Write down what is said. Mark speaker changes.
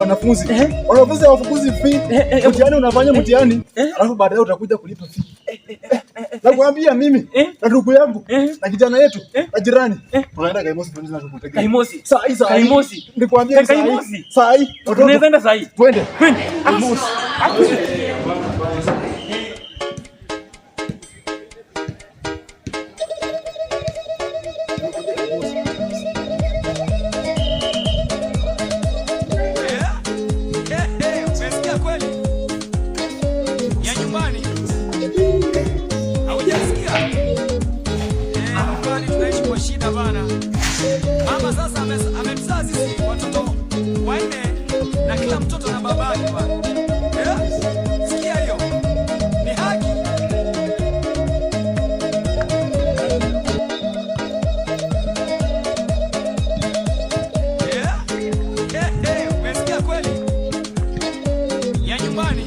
Speaker 1: Wanafunzi. Wanafunzi hawafukuzi fee. Mtihani unafanya mtihani, alafu baadaye utakuja kulipa fee. Nakwambia mimi na ndugu yangu na kijana yetu na jirani tunaenda Kaimosi tunaenda tukutegea.
Speaker 2: Kaimosi.
Speaker 1: Saa hii saa hii.
Speaker 2: Kaimosi.
Speaker 1: Nikwambia saa hii.
Speaker 2: Kaimosi.
Speaker 1: Saa hii. Watoto.
Speaker 2: Tunaweza enda saa hii.
Speaker 1: Twende.
Speaker 2: Twende.
Speaker 1: Kaimosi.
Speaker 3: Umesikia kweli? Ya nyumbani. Haujasikia? Nyumbani tunaishi kwa shida bana. Mama sasa amemzaa sisi watoto wanne na kila mtoto na babake bana. Sikia hiyo. Ni haki. Umesikia kweli? Ya nyumbani.